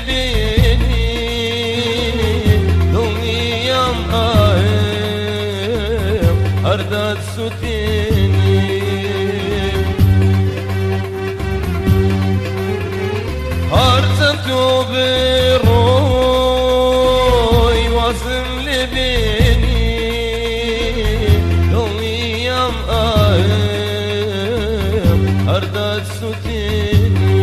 لبینی دڵنیام ئایم هەردات سوتێنی هەرچەند تۆ بڕۆی وازم لبینی دڵنیام ئایم هەردات سوتێنی.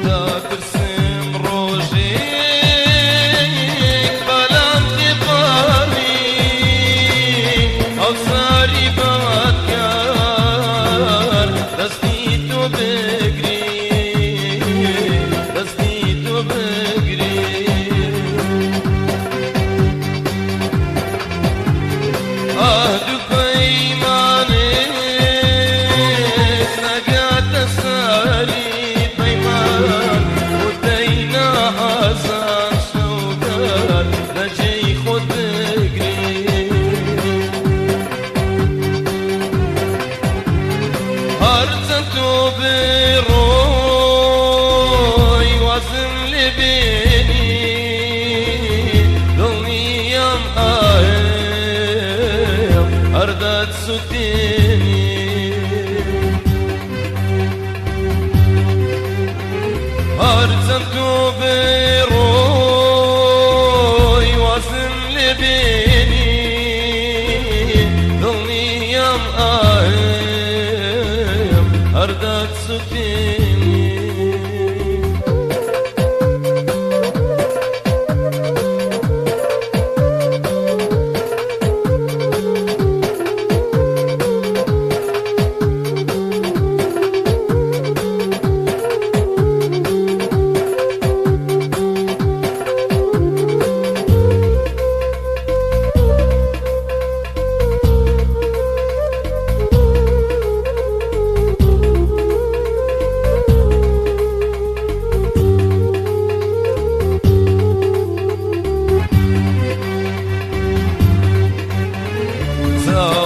داترسم ڕۆژێک بەلام تێپەڕی هاوساری بادکار دەستی تۆ بگری دەستی تۆ بگری عهد و پەیمانێک نەگاتە سەری پەیمان وتەینا هەزار شەوگار لە جێی خۆت بگری هەرچەند تۆ بڕۆی وازم لێ بێنی دڵنیام ئایم هەردات سوتێنی هەرچەند تۆ بڕۆی وازم لێ بێنی دڵنیام ئایم هەردات سوتێنی.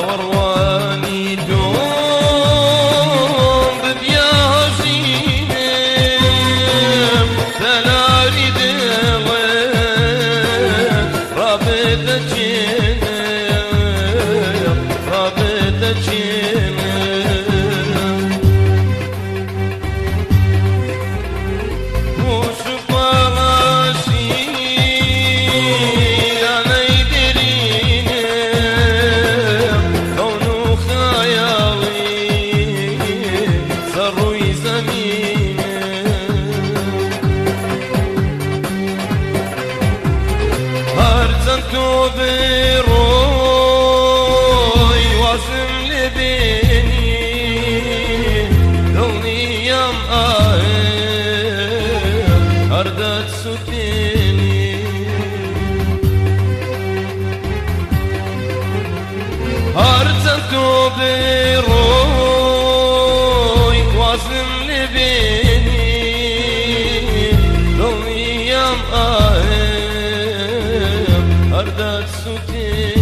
چاوەڕوانی تۆم ببیا ژینم تەلاری دڵت ڕابێتە چێنم ڕابێتە چێنم موش و پەڵاشی لانەی دێرینم خەون و خەیاڵی سەر ڕووی زەمینم هەرچەند تۆ بڕۆی وازم لێ بێنی دڵنیام ئایم هەردات سوتێنی هەرچەند تۆ بڕۆی وازم لێ بێنی دڵنیام ئایم هەردات سوتێنی.